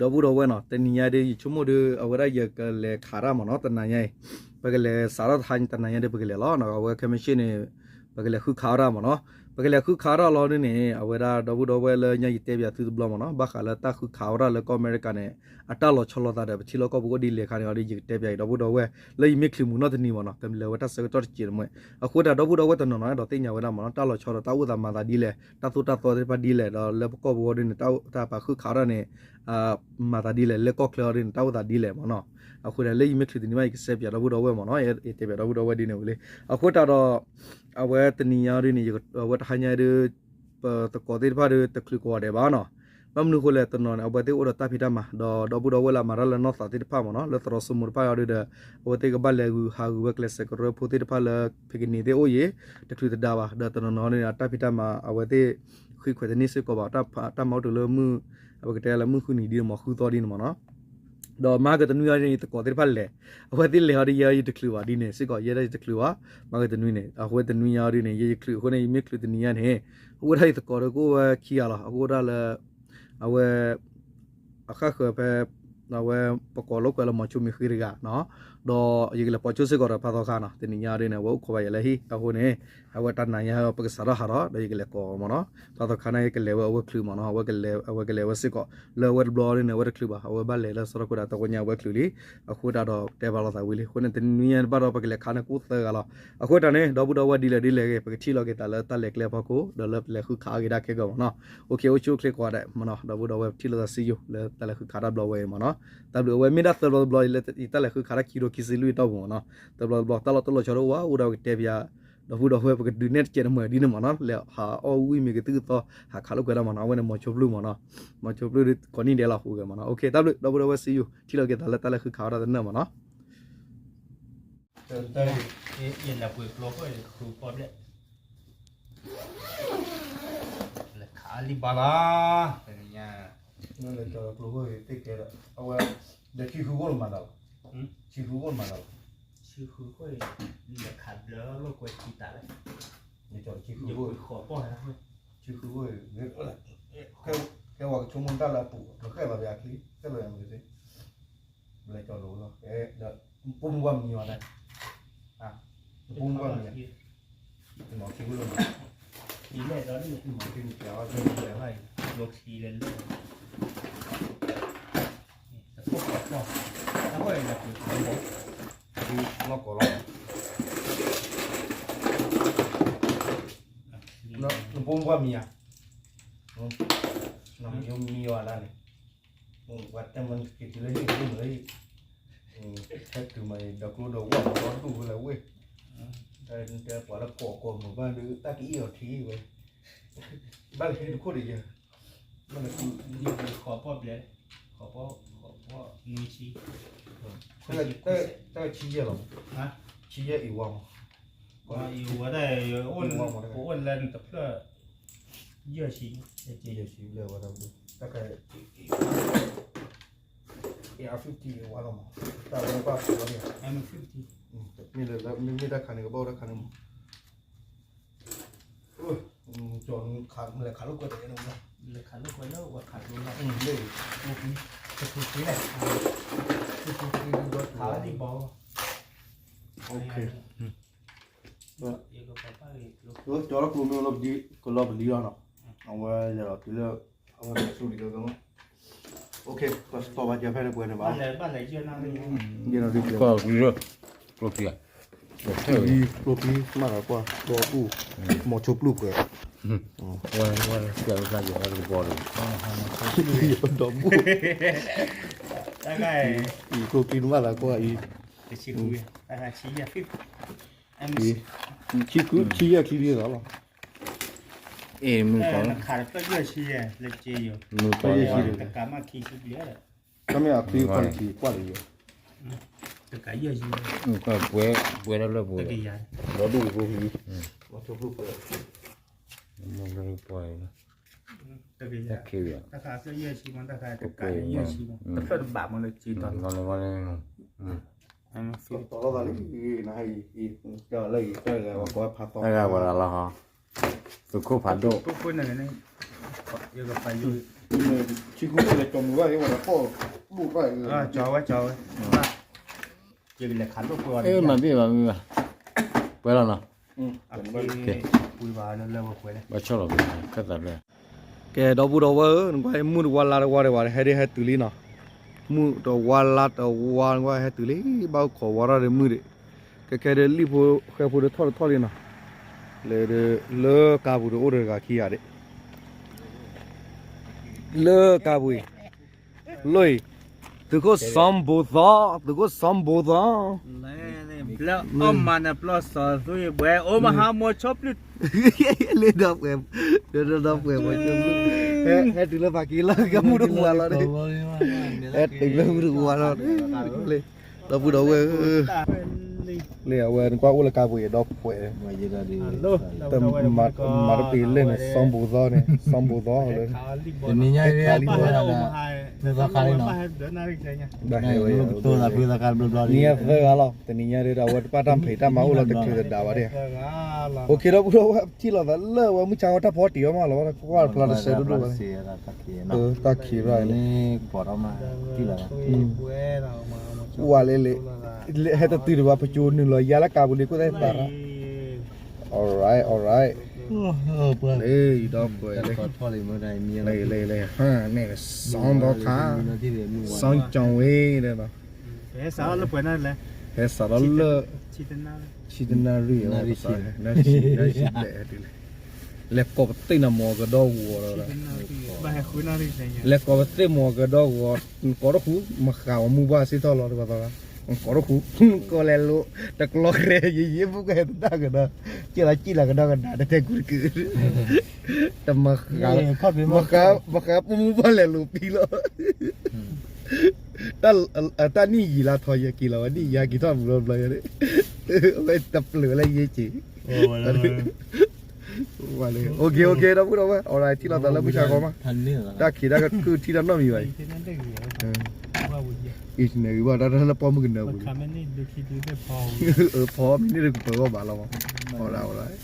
ဒီပုၢ်ဒီဝဲၢ်နီၤ, တနံၤညါဒီး ယဆိကမိၣ်ဒီး အဝဲဒၣ်ယကလဲၤခးတၢ်မ့ၢ်နီၤ, တနၤညါအံၤ ပကလဲၤစးထီၣ်တဟါတနၤညါဒီး ပကလဲၤလီၤနီၤ, အဝဲခဲမုၢ်ဆ့ၣ်န့ၣ် ပကလဲၤဃုခးအီၣ်တၢ်မ့ၢ်နီၤ, ပကလဲၤဃုခါအီၣ်တၢ်လီၤဒ်န့ၣ် အဝဲဒၣ်ဒီပုၢ်ဒီဝဲၢ်လၢညါယတဲပၠးသုတဘျီမ့ၢ်နီၤ, ဘၣ်ဃးလၢတၢ်ဃုခးအီၣ်တၢ်လၢကီၢ်အမဲရကၤန့ၣ် အတၢ်လီၤဆီလိာ်သးဒီး ပထံလီၢ်ကီၢ်ပူၤအိၣ်ဒ်လဲၣ်ခါန့ၣ်အီၤဒီး ယကတဲပၠးအံၤ ဒီပုၢ်ဒီဝဲၢ် လၢယမ့ၢ်ချုးမုာ်နီၢ်တနံၤမ့ၢ်နီၤ, ကလဲၤဝဲတၢ်ဆၢကတီၢ်တစဲးတမှဲ, အဃိတၢ်ဒီပုၢ်ဒီဝဲၢ်တနီၤနီၤဒီးသ့ၣ်ညါဝဲဒၣ်မ့ၢ်နီၤ, တၢ်လီၤဆီဒီးတၢ်အိၣ်သးမၤသးဒ်လဲၣ်, တၢ်သိၣ်တၢ်သီသ့ၣ်တဖၣ်ဒ်လဲၣ်, ဒီးလၢပကီၢ်ပူၤအီၤဒ်န့ၣ် တၢ်ပာ်ဃုခးအီၣ်တၢ်န့ၣ် မၤသးဒ်လဲၣ်, လၢကီၢ်ချၢအီၤဒ်န့ၣ် တၢ်အိၣ်သးဒ်လဲၣ်မ့ၢ်နီၤ, အဃိဒီးလၢယမ့ၢ်ချုးတနံၤမး ယကစဲပၠးဒီပုၢ်ဒီဝဲၢ်မ့ၢ်နီၤ, ယတဲပၠးဒီပုၢ်ဒီဝဲၢ်ဒ်န့ၣ်ဝံၤလံ, အဃိတၢ်ဒီး အဝဲတနံၤညါအီၤဒ်န့ၣ် အဝဲတဟါညါဒီး ပသကိးသ့ၣ်တဖၣ်ဒီးတချုးကိးဂၤဒဲးဘၣ်နီၤ, ဘၣ်မနုၤအဃိလဲၣ် တနီၤန့ၣ် အဝဲသ့ၣ်အိၣ်ဒီးတၢ်ဖံးတၢ်မၤ ဒီးဒီပုၢ်ဒီဝဲၢ်လၢအမၤတၢ်လၢနီၢ်သးသ့ၣ်တဖၣ်မ့ၢ်နီၤ, လၢသရိာ်စိမိၤတဖၣ်အီၤဒ်ဒီး အဝဲသ့ၣ်ကဘၣ်လဲၤဂုာ်ဟးဂုာ်ဝဲကျဲးစၢးကရၢဖိသ့ၣ်တဖၣ်လၢ ပကန့ၢ်သ့ၣ်အိၣ်ယံၤ တချုးတဒါဘၣ်, ဒီးတနီၤနီၤန့ၣ် အတၢ်ဖံးတၢ်မၤအဝဲသ့ၣ် ဃံခွဲးတန့ၢ်စ့ၢ်ကီးဘၣ်, တၢ်မၤအိၣ်တုၤလၢမုၢ် အဝဲကတဲလၢမုၢ်ဃုနံၤဒ်န့ၣ်မ့ၢ် ဃုသီဒ်န့ၣ်မ့ၢ်နီၤ, ဒီးမၤကတနွံအီၤဒ်န့ၣ် ယသကိးသ့ၣ်တဖၣ်လဲၤ, အဝဲသ့ၣ်လဲၤအီၤဒ်ယဲ ယတချုးဘၣ်ဒ်န့ၣ်စ့ၢ်ကီး, ယဲဒၣ်ယတချုးဘၣ်, မၤကတနွံန့ၣ် အဝဲတနွံညါအီၤဒ်န့ၣ် ယဲယချုးအဃိန့ၣ် ယမ့ၢ်ချုးတနံၤညါန့ၣ် အိၣ်ဝဲဒၣ်ယသကိးဒီးကအိၣ်ဝဲခံဂၤလီၤ, အကအိၣ်ဒၣ်လၢ အဝဲ အဃၣ်ဃၢၤဖဲ အဝဲပကိးလိာ်ကွဲလၢမီၤဆိမံၤဃ့တဂၤနီၤ, ဒီးယကလဲၤပိာ်ဆိစ့ၢ်ကီးဒီးဖါသီခါနီၤ, တနံၤညါအီၤဒ်န့ၣ် အဝဲအိၣ်ခိးဘၣ်ယၤလၢဟံၣ်အဃိန့ၣ် အဝဲတနၤညါပကစးထီၣ်ဟးထီၣ် ဒီးယကလဲၤကိးမ့ၢ်နီၤ, ဖါသီခါန့ၣ် ယကလဲၤဝဲအဝဲချုးမ့ၢ်နီၤ, အဝဲကလဲၤဝဲစ့ၢ်ကီး လၢအဝဲတဘျီဒ်န့ၣ် အဝဲတချုးဘၣ်, အဝဲဘၣ်လဲၤလၢစီၤထီၣ်ခိၣ်ဒၣ်တဂီၤညါအဝဲချုးလံ, အဃိတၢ်ဒီးတဲဘၣ်လိာ်သးဝံၤလံ, အဃိန့ၣ် တနွံညါတဘၣ်ဒီး ပကလဲၤခးန့ၢ်ကအိၣ်သၢဂၤလီၤ, အဃိတၢ်န့ၣ် ဒီပုၢ်ဒီဝဲၢ်ဒ်လဲၣ်ဒ်လဲၣ်ဂ့ၤ ပကထံၣ်လိာ်က့ၤသးလၢတၢ်လဲၤကျဲဖီခိၣ် ဒီးလၢပလဲၤဃုခးအီၣ်က့ၤဒၣ်ခဲကီးမ့ၢ်နီၤ, အိၣ်ခ့အိၣ်ဆူၣ်အိၣ်ချ့ကိးဂၤဒဲးမ့ၢ်နီၤ, ဒီပုၢ်ဒီဝဲၢ်ပထံၣ်လိာ်သးစံယိၣ် လၢတၢ်လဲၤဃုခးတၢ်ဘျီဝဲအံၤမ့ၢ်နီၤ, တၢ်ဘျုးအဝဲမ့ၢ်ဒၣ်သၢဘျီတဘျီ လၢတၢ်လဲၤဃုခးတၢ်ခံဒီခံဆံလွံၢ်အတီၢ်ပူၤမ့ၢ်နီၤ, သၢဘျီတဘျီ တၢ်လီၢ်တၢ်လီၤဆီတအိၣ်ဘၣ် အိၣ်ဒၣ်ဝဲကတဲပၠး ဒီပုၢ်ဒီဝဲၢ်ပကဒုးနဲၣ်တကဲးတမှဲာ်ဒ်န့ၣ်မ့ၢ်နီၤ, လဲၤဟးအီၣ်ဝံၣ်မ့ၢ်ကသုၣ်ကသီ ဟးခးလိာ်ကွဲဒၣ်မ့ၢ်နီၤ, အဝဲန့ၣ်မီၤဆိဖျုၣ်မ့ၢ်နီၤ, မီၤဆိဖျုၣ်ကိးနံၣ်ဒဲးလီၤ အိၣ်ဂဲၤမ့ၢ်နီၤ, အိၣ်ခ့ တၢ်ဘျုး ဒီပုၢ်ဒီဝဲၢ်စံယိၣ် ထံၣ်လိာ်က့ၤသးလၢတၢ်လဲၤဃုခးအီၣ်တၢ်တနၢၣ်မ့ၢ်နီၤ ယလဲၤပှ့ၤကျိဃိဃူပီၣ်ဘျဲၣ် လဲၤခးလံဘၣ်လီၤ တနံၤညါ လဲၤကၠီၤကျိဃိသ့ၣ်ကဲဒီး အဝဲ ဒီးဆံဃုအိၣ်လၢမၤသးလီၤ ဆံဃုအိၣ်လၢမၤသးလီၤ ဆံဃုဃိ လဲၤခးဘျၢလိာ်ကွဲဆံတၢ်လဲၣ် လဲၤကၠီၤဆံဃုဃိ ဃီပီၣ် ဆံဃုဃိ ခဲဝဲကဆိကမိၣ်တၢ်လၢအပူၤ ခဲလၢာ်ဘၣ်အချံ ခဲလၢာ်ဘၣ်မ့ၢ်သ့ လဲၤကၠီၤလိာ်လီၤ ပိာ်မုၣ်ဘၣ်မံဝဲဒၣ် ပိာ်မုၣ်ဘၣ်မံ မီၤခံဝဲလီၤ မီၤခံမံၤကဲဝဲ မံကဲဝဲ လီၤခံလဲၣ်လဲၣ် တခိၣ်ဃီပီၣ် တခိၣ်လဲၣ် လီၤကီးလီၤ နပိာ်မုၣ်ဘၣ်မံဧါ နမံမံဝဲဒၣ်န့ၣ် ပှၤတဲမ့ၢ်က့ၤတုၤလၢဟံၣ်က့ၤမ့ၢ်လၢဟံၣ် ဟဲတုၤမးဒီးကျိဒီးဝၣ်မးဒီဒူၣ်ဝဲလၢဝ့ၢ် တဲပှၤလၢကိးကိးမုာ်ဘၣ်ဒီးတၢ်ကအံၣ်အီၤထံဝဲ ဘၣ်လၢဟံၣ်တခိၣ်ဒီးယဲ ဘၣ်လၢ ဃီပီၣ်ဘျဲၣ် ဃီပီၣ် ဃီပီၣ် နွံဆံ ဆံယဲၢ်လီၤ ဆံယဲၢ်အံၤဝဲမး အံၤဝဲဒၣ် အိၣ်လၢနတဖျၢၣ် ယဲၢ်ဆံ ယဲၢ်ဆံဘျဲၣ်ဝဲဒၣ် တၢ်ခါ A R fifty ဝဲလီၤမး တၢ်ဝဲဘၣ်ဖးဝဲန့ၣ် မ့ၢ်လၢ မ့မ့ၢ်တၢ်ခါန့ၣ် ကဘၣ်အိၣ်တၢ်ခါန့ၣ်မး ကၠီၤနခးလဲၤခးလိာ်ကွဲတၢ်န့ၣ် လဲၤခးလိာ်ကွဲလၢဝဲခးလိာ်လီၤ လၢ တပူၤဃံလဲၣ် တပူၤဃံဒီးခးဝဲဒံးဘီ ကၠီၤလီၤကျိမ့ၢ်လီၤပဒံကလီပလံလီၤနီၤ အဝဲလဲၤလီၤတုၤလၢ အဝဲလဲၤဆူလံကလီ ပစတီၢ်ဘၣ်ကဲဖဲန့ၣ်ပှဲၤန့ၣ်ဘၣ် ယဲၢ်နီၤဒ်ကျိ ကျိချံဧါ ကျိချံမၤသးကွၢ် ကျိပူၣ် မီၤဆိဖျုၣ်ပှဲၤ ဝဲ ဝဲ ကဲဝဲကဘီဒီး ဒီးမူ အံၤကျိချံမၤသးကွၢ်အံၤ ဆံယဲၢ်ချံန့ၣ်လီၤ အ့ၣ် မုၢ်ကီၢ် ခးတဖျၢၣ်ယဲၢ်ဆံယဲၢ် လၢက့ယိာ် တကးမးခံဆံဘျဲၣ် တမ့ၢ်အချံ quality ကွၢ်လၢယိာ် တကးယဲၢ်ဆံ ပှဲၤ ပှဲၤတၢ်လၢပှဲၤ တကယၤ ဒီဒူၣ်ဖိ မ့ၢ်လၢပှဲၤ တကယၤ တခါဖျၢၣ်ယဲၢ်ဆံမး တခါတကးယဲၢ်ဆံမး တဖျၢၣ်တဘးမးလၢက့တီၤ တီၤလီၤသးလံ နဟဲအံၤ လၢအံၤ တၢ်ဂၤဝဲကိးဝဲဖးသီ တၢ်ဂၤဝဲဒၣ်လီၤဟီ သုးခိၣ်ဖးဒိၣ်, မၤဘ့ၣ်ဘၣ်မ့ၢ်ဘၣ်, ပှဲၤလီၤနီၤ, ဘၣ်ဆီၣ်လီၤ, ကဲ ဒီပုၢ်ဒီဝဲၢ်ဧၢ, နကွၢ်မုၢ်တဝါ လါတဝါ တဝါ ဟဲဒ်ဟဲတုၤလံနီၤ, မုၢ်တဝါ လါတဝါ နကွၢ် ဟဲတုၤလံ, ဘၣ်အိၣ်ခိးဝါထီၣ်ဒီးမုၢ်ဒီး, ခဲခဲဒီးလံၣ်ဖိဃဲဖိဒီးထီၣ်တထီၣ်လံနီၤ, လၢကါပူၤဒီးအိၣ်ဒီးတဂၤခံဂၤဒံး လၢကါပူၤအံၤ, လီၤအံၤ, သုးခိၣ်စီၤဘိသီ, သုးခိၣ်စီၤဘိသီ, လၢအီၣ်မၤနပျီစီၤသူဘွဲ အိၣ်မဟါမီၤဆီပျုၢ်, လၢဒီးပှဲၤ, ဒီးဒီးပှဲၤမီၤဆီပျုၢ်, ဟဲတုၤလၢပှၤက့ၤလီၤ ကမူတဝါလီၤ, ဟဲတုၤလၢမူတဝါလီၤ, ဒီပုၢ်ဒီဝဲၢ်ဧၢ လၢအဝဲနကွၢ်အိၣ်လၢကါပူၤအံၤဒီးပှဲၤ, မၤတပ့ၤလၢန့ၣ် စီၤဘိသီန့ၣ် စီၤဘိသီလၢ, တနံၤညါအံၤ ဟဲခးလံဘၣ်, ဖုသီခါလံနီၤ, နံၤညါသၢဂၤလီၤ, တနံၤညါဒ်အဝဲတပာ်တၢ်ဖံးတၢ်မၤအိၣ်လီၤတချုးသဒါဘၣ်ဒ်, အိၣ်ခ့ဒီပုၢ်ဒီဝဲၢ် ထံၣ်လိာ်သးလၢအဝဲမုၢ်ဆါဝဲတၢ်ဖီတံၢ်အီၤမးလီၤ, ကွၢ်တဖျါတစဲးဒိၣ်ဒိၣ်ဘၣ်န့ၣ်, တၢ်ခံးဘၣ်န့ၣ် ဝါလၢလၢ, ဟဲတတုၤဒံးဘၣ် ပကၠိနုာ်လီၤယါလၢကါပူၤလံ ခိၣ်သၣ်သးရၣ်, alright alright, လၢအံၤဒီးပှဲၤလၢ, လၢလၢလၢ, န့ၣ် စီၤဘီခါ, စီၤကၠီဝ့, ဟဲစးထီၣ်လၢ, ဆံတနၣ်ရံၣ်, နၣ်ရံၣ်ဘျဲၣ်, လဲၤကိးပသ့ၣ်နၤမီၤကဒီးဂီၤဒီး, လဲၤကိးပသ့ၣ်မီၤကဒီးဂီၤ, ကိးတဃူ, မဃာ်ဝဲမူဘၣ်စ့ၢ်ကီးလီၤ, ကိးတဃူ, ကိးလဲၤလိာ်, တကျီဃဲယံၤယံၤ မူကဟဲတဒၣ်ကဒီး, က့လီၤက့လီၤကဒီးကဒါ တတဲကူတကုာ်, တမဃာ်, မဃာ်ပမူဘၣ်လဲၤလိာ်ပံလီၤ, တၢ်နံၣ်ယံာ်လါထီယဲက့ၤလီၤဝဲ နံၣ်ယါက့ၤထီၣ်ဘျီဘျီယဲ, အဝဲတပျုာ်လၢယဲက့ၤ OK OK ဒီပုၢ်ဒီဝဲၢ် alright ထံၣ်လိာ်သးလၢမုၢ်ဆါခီမး, တၢ်ခံးတၢ်ခုၣ်ထံၣ်တၢ်နီတမံၤဘၣ်အံၤ, အံၤနဂ့ၤဘၣ်တၢ်တၢ်လၢပီၢ်မုၢ်ကနၢပူၤလံ, ဖီမ့ၢ်န့ၣ်တကပၢၤဂီၢ်ဘၣ်လီၤ, alright alright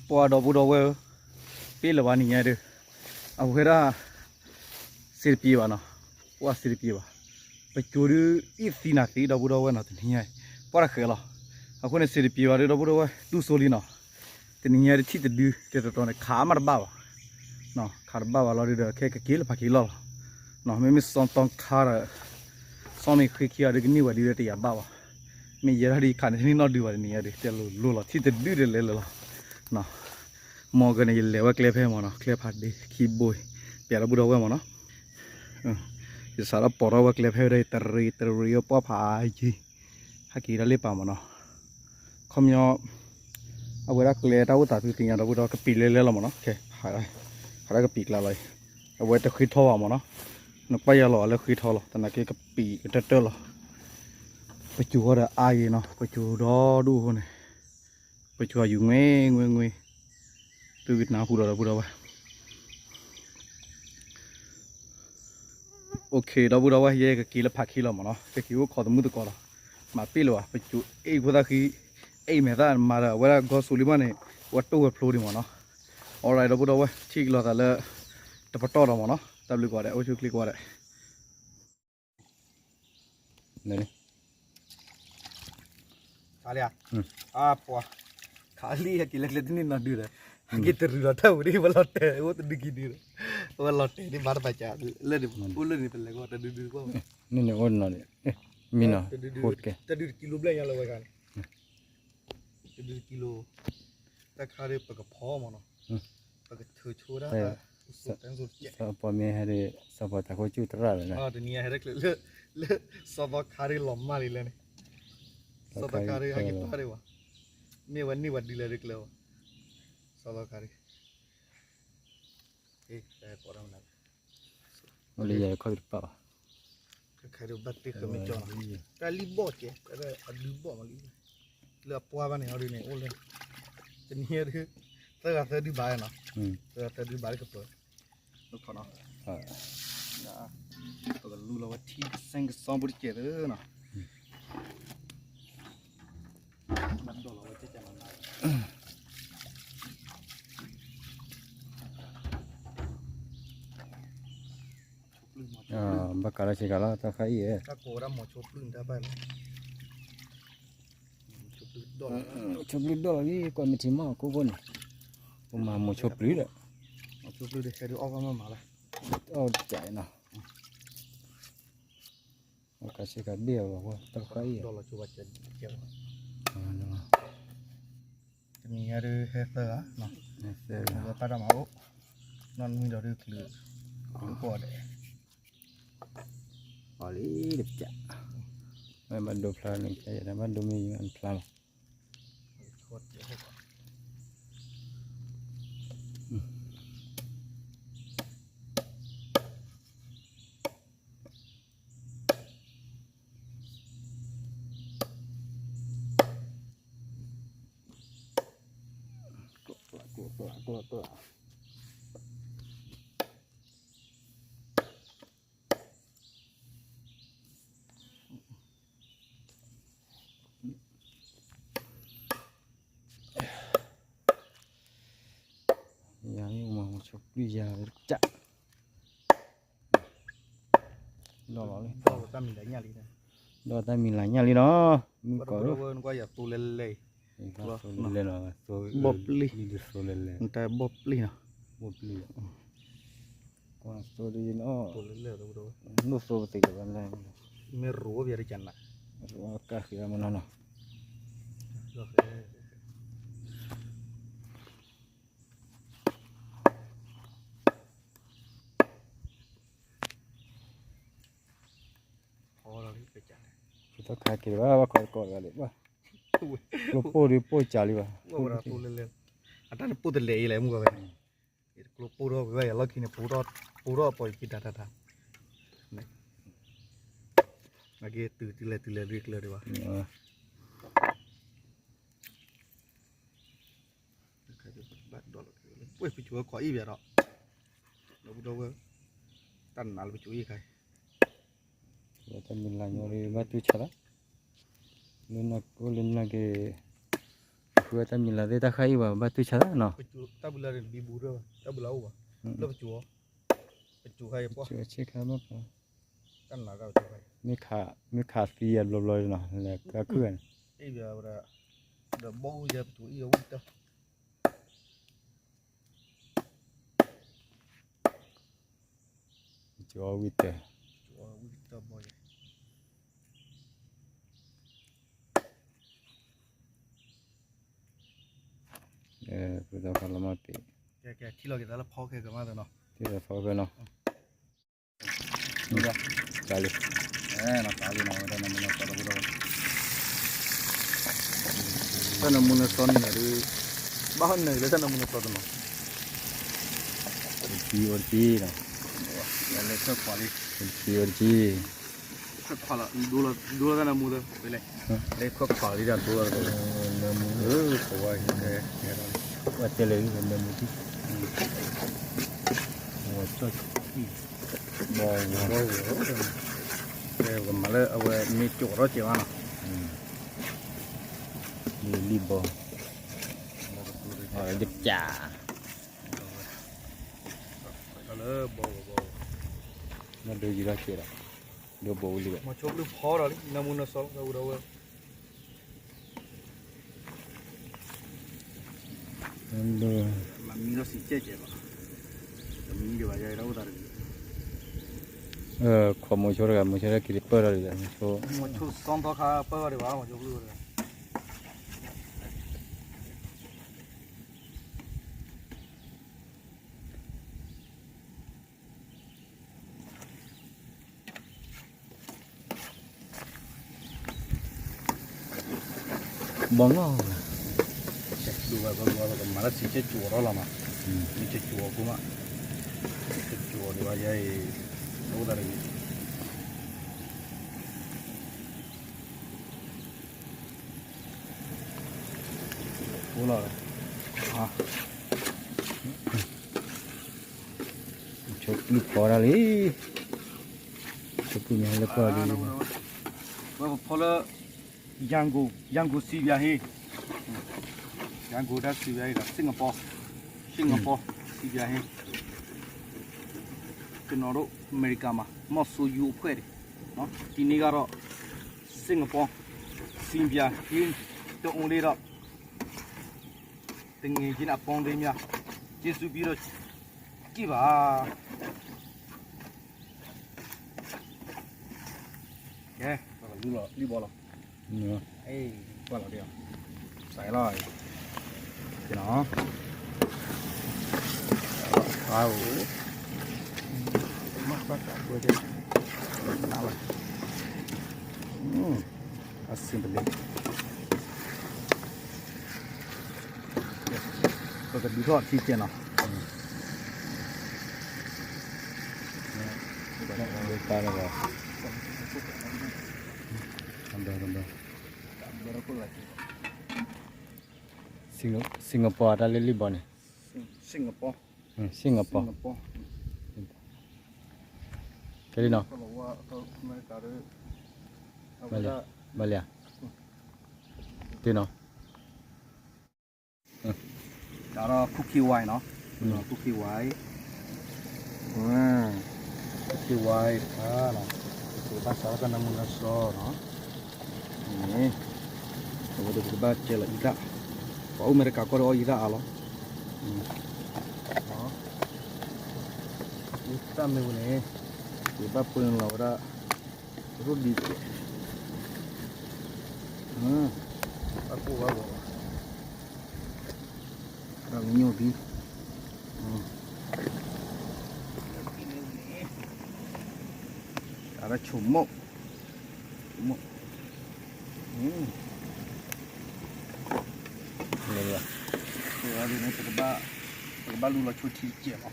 ပှၤဒီပုၢ်ဒီဝဲၢ်ဧၢ, ပ့ၢ်လၢၤဘၣ်နံၤညါဒီး, အဝဲဒၣ်, စ့တပံၤဘၣ်နီၤ, ပှၤစ့တပံၤဘၣ်, ပကၠိဒုး အံၣ်သံနၤသံ ဒီပုၢ်ဒီဝဲၢ်နီၤ တနံၤညါ, ပှၤတဃဲၤလီၤ, အဃိန့ၣ် စ့တပံၤဘၣ်ဒီး ဒီပုၢ်ဒီဝဲၢ် တူၢ်စိလံနီၤ, တနံၤညါဒုးထံၣ်တဒု တတီၤတီၤန့ၣ် ခးမးတဘၣ်ဘၣ် ခးတဘၣ်ဘၣ်လီၤဒုးဒီး ခဲကက့ၤလၢဖးခံလီၢ်လီၤ, မ့မ့ၢ်စီၤတီခါဒီး, စီၤမ့ၢ်ဃ့ခံဂၤဒီးကန့ၢ်ဝဲဒုးဒီးတယာ်ဘၣ်ဘၣ်, မ့ၢ်ယဲဒၣ်ဒုးခးန့ၣ်တန့ၢ်နီတဒုဘၣ်တနံၤညါဒီး တဲလိၤလိၤလီၤ ထံၣ်တဒုဒီးလဲၤလၢာ်လီၤ, မ်ကန့ၣ် ယလဲၤဝဲကျဲဖဲမ့ၢ်နီၤ ကျဲဖးဒ့ခံဘိအံၤ, ပျဲဒီပုၢ်ဒီဝဲၢ်မ့ၢ်နီၤ, ယစးထီၣ်ပိာ်ထီၣ်ဝဲကျဲဖဲဝဲဒၣ် တရံးတရံးအပှၢ်ဖးယံၤ, ဟဲက့ၤတၢ်လ့ပာ်မ့ၢ်နီၤ, ခီပညီ, အဝဲဒၣ်ကျဲတၢ်အိၣ်သးသုသ့ၣ်ညါဒီပုၢ်ဒီဝဲၢ် ကပံာ်လဲလဲလီၤမ့ၢ်နီၤ, ဟးဒၣ်ကပံာ်ကျါလီၤအံၤ, အဝဲတဃ့ထီဘၣ်မ့ၢ်နီၤ, နကွၢ်ယၤလီၤအလၢဃ့ထီလီၤ သနာ်က့ကပံာ်ကတၢၢ်တၢၢ်လီၤ, ပစိၤဃီဒီးအါယံၤနီၤ ပစိၤဒီဒူၣ်အဃိန့ၣ်, ပစိၤအယူၤငွ့ငွ့ငွ့, သုကနၢ်ဟူဒီးဒီပုၢ်ဒီဝဲၢ် OK ဒီပုၢ်ဒီဝဲၢ် ယဲကက့ၤလၢဖးခံလီၤမ့ၢ်နီၤ ကက့ၤအိၣ်ခိးသမုၣ်သကိးလီၤ, မၤပ့ၢ်လၢၤဘၣ် ပစိၤအ့ၣ်ဖိသၣ်ဃံ, အ့ၣ်မဲာ်သၣ်မၤဒီးအဝဲဒၣ်ဂီၢ်စိလံမးန့ၣ်, အဝဲတိၢ်ဝဲဖျိဒံးမ့ၢ်နီၤ, alright ဒီပုၢ်ဒီဝဲၢ် ထံၣ်ကလီၤသးလၢ, တပတီၢ်ဒီးမ့ၢ်နီၤ တၢ်ဘျုးကိးဂၤဒဲး အိၣ်ဆူၣ်ချ့ကိးဂၤဒဲး ခါလံဧါ, အပှၤ, ခါလံ ဟဲက့ၤလၢကျဲတန့ၢ်နီတဒုဒီး, ဟဲက့ၤတရံးလီၤတၢ်ဝံၤဒ် ပလီၤတဲာ်အိၣ်တဒုခံဒုဒီး, အဝဲလီၤတဲာ်ဒ်ဘၣ်တပာ်ကၢ်, လၢန့ၣ် အိၣ်လၢန့ၣ် ပလဲၤဂီၢ်တဒုဒုဂီၢ်, န့ၣ်န့ၣ်အိၣ်နီၤ, မံနီၤ, တဒုတကံလိဘျဲၣ်ညါလၢဝဲခါန့ၣ် တဒုတကံလိ, တၢ်ခါဒီးပကဖီမ့ၢ်နီၤ, ပကထုးဆိဝဲဒၣ်, စီၤပီမ့ၢ်ဟဲဒီး စီၤပီတၢ်ခိၣ်ကၠူၣ်တရၣ်လၢၤ, တနံၤညါဟဲတကျဲလၢ, လၢ, စီၤပီခါဒီးလီၤမၢ်လံလၢန့ၣ်, စီၤပီခါဒီးဟဲက့ၤပၢ်ဒံးဝဲ, မ့ၢ်ဝဲန့ၢ်ဝဲဒုလၢဒုကျဲဝဲ, စီၤပီခါဒီး လၢယၤခီၣ်တပာ်ဘၣ်, တၢ်လံၣ်ဘီၣ်ကဲ, အဒုဘီၣ်မးလံ, လၢအပှၢ်ဘၣ်န့ၣ် အီၤဒုန့ၣ် အိၣ်လၢ, တနံၤညါဒု, သၢဂၤသၢဒုဘၣ်နီၤ, သၢဂၤသၢဒုဘၣ်လၢကပၢၤ, ပကလူလီၤဝဲထံကစဲကစီဘူးတကဲးသၢနီၤ နဒိၣ်လီၤဝဲကဲကဲနီၤ, ဘၣ်ကးလီၤဆ့ကၤလီၤ တၢ်ခါအံၤဧၢ, ဆိပျုၢ်ဒိၣ်လီၤလံ ကွၢ်မ့ၢ်ထံမီၢ်ကိၣ်ဖိန့ၣ်, ပမၤမိၤဆိပျုၢ်ဒီး, အီၣ်တကးနီၤ, ကးဆ့ကၤဘ့ၣ်အီၤလီၤ တၢ်ခါအံၤ, တနံၤညါဒုးဟဲသၢဂၤ, ပာ်တၢ်မၤအိၣ်, နီၢ်နွံဒီးဒုးကလုာ်, ကလုာ်ပီၢ်ဒဲး, အီၤလံတပစး, ဘၣ်ဒိဖျါန့ၣ် ဘၣ်ဒိမ့ၢ်ယဖျါလီၤ. ယၤမ့ၢ်မၤဆိပျုၢ်ယၤကး, ဒီးလီၤလံ, ဒီးတၢ်မံၤလၢညၣ်လံနီၤ, မုၢ်ကီး, သိလဲၤလဲၤ, သိလဲၤလဲၤနီၤ, သိလဲၤလဲၤ, ဘီၣ်ပျံၤနီၤ, ဘီၣ်ပျံၤ, ကွၢ်သိဒ်နီၤ, နိၣ်သိပသ့လၢၤဘၣ်, မ့ၢ်ရိၤဘၣ်တကနး, ကၢ်ဃံအမနီၤနီၤ. တၢ်ခါက့ၤဘၣ် ဘၣ်ခီတကီၢ်တဂၤလံ, ကျိပိၢ်ဒုးပိၢ်ကးလံဘၣ်, အတၢ်တပိၢ်တလဲၤအံၤလဲၣ် မုၢ်ဂီၤဝဲ, ကျိပိၢ်ထီၣ်ဝဲဘၣ်ယၤလီၢ်ခံန့ၣ်, ပိၢ်ထီၣ်ပိၢ်ထီၣ်အပီၤယခံတၢ်တၢ်တၢ်, နာ်က့ၤတုၤတုၤလဲၤတုၤလဲၤလံကျၢၤဒံးဘၣ်. ပကၠိဝဲခီအံၤဘၣ်ဒီး, ဒီပုၢ်ဒီဝဲၢ်, တၢ်နးလၢပကၠိအံၤခါအံၤ, တၢ်မံၤလၤညီလံဘၣ်တူၢ်ဆါသး, လၢနကအိၣ်လၢနက့ၤ, ပဃုဝဲတၢ်မံၤလၤသ့ၣ်တၢ်ခါအံၤဘၣ် ဘၣ်တူၢ်ဆါသးနီၤ, တၢ်ဘုလၢ်န့ၣ်တဘံဘူရၢၢ်ဘၣ်, တၢ်ဘုလၢ်အိၣ်ဘၣ်, လၢပကၠိ, ပကၠိခါအံၤပှၢ်, တၢ်နးတၢ်ပကၠိခါအံၤ, မ့ၢ်ခးသံယၤဘျီဘျီနီၤ လဲၤကါခုၣ်န့ၣ်, အံၤဘၣ်ဝဲဒၣ်, ဒီးဘီၣ်အူယဲပကၠိအံၤအဝံၣ်တၢ် ကၠီဝံၣ်တၢ်, ပကလီၤမၢ်ပ့ၤ, ထံၣ်လီၤက့ၤသးလၢဖီခဲကမၣ်သနီၤ, ထံၣ်လီၤဖီခဲနီၤ, တၢ်လံ, တၢ်လံနီၤ, တၢ်နမူနစီန့ၣ်ဒုး, ဘၣ်ဟီၣ်နုာ်လၢတၢ်နမူနစီတနီၤ, အိၣ်တကံ အိၣ်တကံနီၤ, လဲၤခွဲးခွးလံ, အိၣ်တကံ အိၣ်တကံ, ခွဲးခွးလီၤ, ဒိလီၤတၢ်နမူသၢ, လဲၤ, လဲၤခွဲးခွးလံတၢ်ဒိလီၤ, နမူ, ဝဲတဲလၢနမူတံၢ်, ဝဲကၠီၣ်, ဘီဝဲ, ကမၤလၢအဝဲမ့ၢ်ကၠိးထီၣ်ကဲးဘၣ်နီၤ, လံဘီ, ယကး, လၢဘီဝဲ, နဒိယံၤထီၣ်ကဲးဒီး, ဒိဘိဝံၤလံဘၣ်, မၤဆိဘျုးဖီဒီးလံ နမူနစီလီၤ ဒီပုၢ်ဒီဝဲၢ် မၤမံလီၤစံးကဲကဲးလီၤ, တမံဒံးဘၣ် ယဲဒၣ်အိၣ်သးတဂ့ၤ, ခိးမိၤဆိတဂၤ မိၤဆိတဂၤက့ၤပၢၢ်ထီၣ်ဒံး, မိၤဆိစီသီခါပၢၢ်ထီၣ်ဒံးဘၣ် မိၤဆိဘျုးတဂၤ ဘီလီၤ, ဒိဘၣ်ကမၤလၢစံးကဲကၠိးထီၣ်လီၤမး, မ့ၢ်ကၠိးကၠိးအီၤဖိမး, ကၠိးကၠိးအီၤဒံးဘၣ်ယဲအံၤ, အိၣ်သးတဂ့ၤ အိၣ်လီၤ, ဆိပျုၢ်ဖီဒၣ်လံ, ဆိပျုၢ်ညါလၢပှၢ်လံ, ဝဲပဖီလၢ ရန်ကုန်, ရန်ကုန်စံပြဟ့, ရန်ကုန်တၢ်စံပြဟ့ဒီး စင်ကာပူ, စင်ကာပူစံပြဟ့, ကျွန်တော်တို့ အမေရိကန်မှာ မီၢ်စိယူအဖှဲၣ်န့ၣ်, ဒီနေ့ကတော့ စင်ကာပူ စံပြ ဟင်း တစ်အိုးလေးတော့ သူငယ်ချင်းအပေါင်းအသင်းများ ကျေးဇူးပြုတော့ ကြည့်ပါ ကဲ လူလီၤလံဘီလီၤ ကွၢ်လီၤဒ်အီၤ စးလီၤ ကဲနီၤ အိၣ် မ့ၢ်ဘၣ်တၢ်ကွဲကဲ နးလီၤ အဆင်တလ့ ပကဒုးထီၣ်ထံကဲနီၤ တဘၣ် Singapore တၢ်လၢလံဘီန့ၣ် Singapore Singapore ကဲလံနီၤ ဘၣ်လံဧါ ဘၣ်လံဧါ တ့နီၤ ဒါတော့ cookie wine နော် cookie wine อืม cookie wine ခါနော် ဘၣ်ဆၣ်တၢ်နၢမူနၢဆှီနော် န့ၣ် အဝဲဒၣ်ပကဘၣ်ကဲလီၤအံသၣ် ပှၤအိၣ်အမဲရကၤကီၢ်ဒီးအီၣ်အံသၣ်အါလီၤ အံသၣ်မ့ၢ်ဝဲန့ၣ် ပဘၣ်ပၢလီၤဝဲဒၣ် ရိဒံးကဲ ဘၣ်ကိၢ်ဘၣ်ဂီၤ ဒီးမညိၣ်ဒံး အဝဲဆိမိၣ် ဆိမိၣ် န့ၣ် ပကဘၣ်လူလီၤဆိထံကဲးလီၤ ဒ်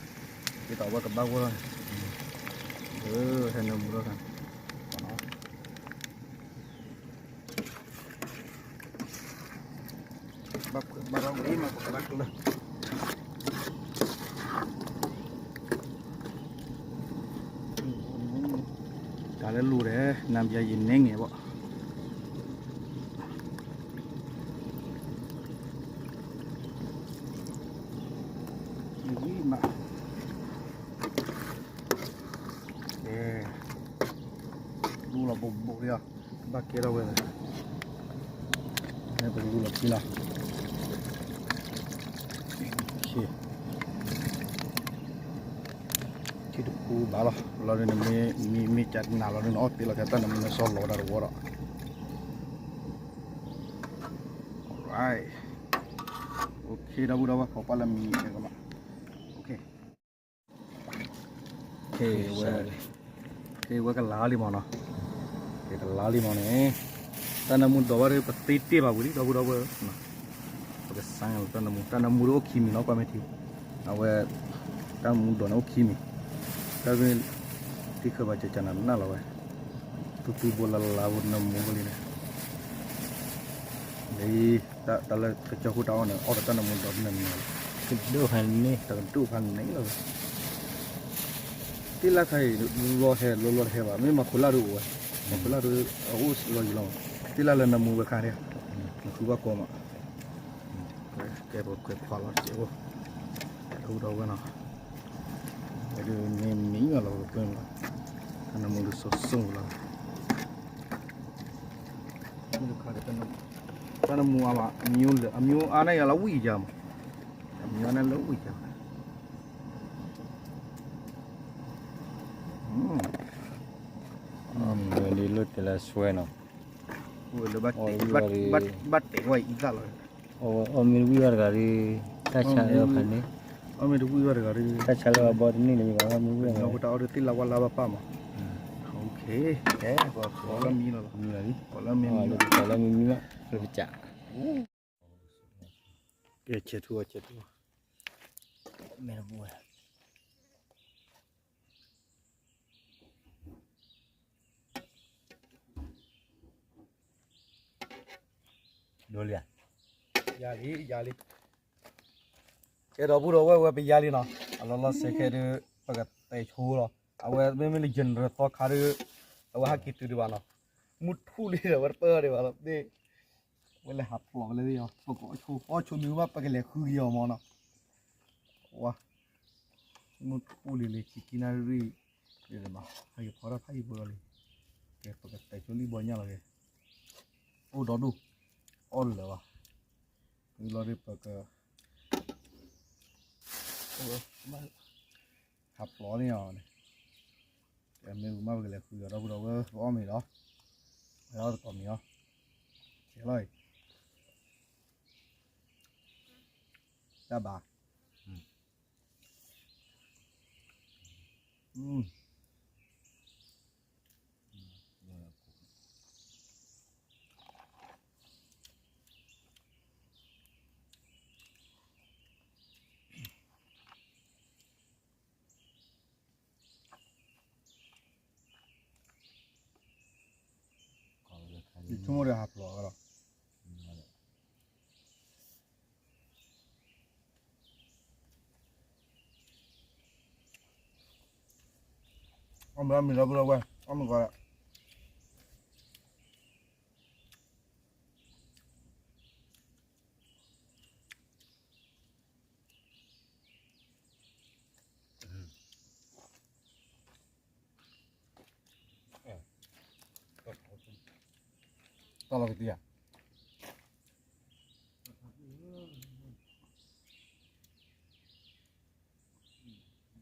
သိးအဝဲကဘၣ်ဂီၢ်လီၤ ဟဲနၢမူလီၤ ဘၣ်ခွဲးဘၣ်ထီၣ်ဝဲမး ပကဘၣ်ကျၢၢ် တၢ်လၢလူၤဒဲး နံပြားရည်နည်းငယ်ပေါ့ မ့ၢ် ကဲ လူလီၤဘိးဘိးလံဧါ ဘၣ်ကဲထီၣ်ဝဲ ပကလူလီၤခံလီၤ ထံတပူၤဘၣ်လီၤ လီၤဒ်န့ၣ် မ့ၢ်ကနၣ်လီၤဒ်န့ၣ် အီၣ်တ့ၢ်လီၤကဲတၢ်နၢမူနၢဆှီလီၤဝဲဒၣ်တဝီဒီး OK ဒီပုၢ်ဒီဝဲၢ် ဖီၣ်ကွၢ်လၢမံၤန့ၣ်ကလီၤ OK ဝဲ ဝဲကလါလံမးနီၤ ကလါလံမးန့ၣ် တၢ်နၢမူဒိးဘၣ်ဒီး ပသ့တ့ၢ်ဘၣ်ဝံၤလံ ဒီပုၢ်ဒီဝဲၢ် ပကစၢ်တၢ်နၢမူ တၢ်နၢမူဒီးအိၣ်ခံမံၤနီၤ ကွၢ်မ့ၢ်ထံ အဝဲ တၢ်နၢမူဒိးန့ၣ်အိၣ်ခံမံၤ တၢ်ဂ့ၢ် ထံခၢဘၣ်ကကနၣ်နၢ်လီၤဝဲ သူသူဘိလၢလါဘိနၢမူဘိလံန့ၣ် လၢ တၢ်လၢကစၢၢ်ခိၣ်တၢ်အီၣ်န့ၣ် အီၣ်ဒီးတၢ်နၢမူဒိးနၢမူလီၤ ကဒိၣ်ဖးန့ၣ် တကဒိၣ်ဖးန့ၣ်လီၤ တ့ၢ်လၢခါအံၤ လီၤဟဲ လီၤလီၤတဟဲဘၣ် မ့ၢ်မၤခိၣ်လၢ်ဒုးအိၣ်ဝဲ မၤခိၣ်လၢ်ဒုး အအိၣ်လီၤယံၤလီၤ တ့ၢ်လၢလၢနၢမူဝဲခါန့ၣ် နဃုဘၣ်ကိးမး ကဲပခွဲးခွါလီၤစဲးအိၣ် တၢ်ဒိၣ်ဒီဝဲနီၤ ဝဲဒုးမ့ၢ်မံၤလီၤပကပၢလီၤ တၢ်နၢမူဒုးစိၤစိၤလီၤ တၢ်နၢမူအါမး အမျိုးလၢ အမျိုးအါန့ၣ်ယလီၤဝံၣ်ယၤမး အမျိုးအါန့ၣ်လၢဝံၣ်ယၤ ဝဲဒ်လၢတဲလၢဆွဲနီၤ ဘၣ်တဲာ်ဝဲအံသၣ်လီၤ အီၣ်မ့ၢ်တဝံၣ်ဘၣ်တဂၤဒီး တၢ်ဆါလၢအဖးန့ၣ် အီၣ်မ့ၢ်တဝံၣ်ဘၣ်တဂၤဒီး တၢ်ဆါလၢအဘီတန့ၢ်လၢၤဘၣ် မ့ၢ်ဝံၣ်ဘၣ် ပတၢ်အီၣ်ဒီးသ့ၣ်လၢဝါလၢဘၣ်ပၢ်မး ကဲ ပှၤလၢမံလီၤ ပှၤလၢမံမံဘၣ် လၢပစး ကဲ ဆဲးထူအီၤ ဆဲးထူအီၤ မ့ၢ်တပူၤဝဲ ဒိလံဧါ ယၤလံ ယၤလံ ကဲဒီပုၢ်ဒီဝဲၢ်ဝဲပယါလံနီၤ အလီၤလီၤဆဲးခဲဒုး ပကတဲဆိလီၤ အဝဲမ့မ့ၢ်လၢ general သီခါဒုး အဝဲဟးက့ၤတုၤဒံးဘၣ်နီၤ မုၢ်ထူၣ်လံဒီး အဝဲတပၢၢ်ဒံးဘၣ်လီၤ ဝဲလဲၤဟးဖျိးဝဲလၢ ပကအီၣ်ဆိ အီၣ်ဆိမ့ၢ်ဘၣ် ပကလဲၤဃုက့ၤအီၤမးနီၤ ဝါ မုၢ်ထူၣ်လံလံ ခံကံနၣ်ရံၣ် မး, ဟဲက့ၤဖီတၢ်ဖးယံၤဖိလီၤလံ, ကဲ ပကတဲဆိလံဘီညၣ်လီၤက့ၤ, အိၣ်ဒီဒူၣ်, အီၣ်လၢာ်ဘၣ်, ဝံၤလီၤဒီးပက ဟးဖျိးန့ၢ်အီၤန့ၣ်, ကဲမ့ၢ်ဝံၤမးပကလဲၤဃုအီၤဒီပုၢ်ဒီဝဲၢ် ပအီၣ်မ့ၤလီၤ, ပအီၣ်တကိးမံၤအီၤ, ဆဲးလီၤအံၤ, တၢ်ဘၣ်, ယဆိကမိၣ်ဒီးဟးဖျိးအီၤလီၤ, အီၣ်မ့ၤအီၣ်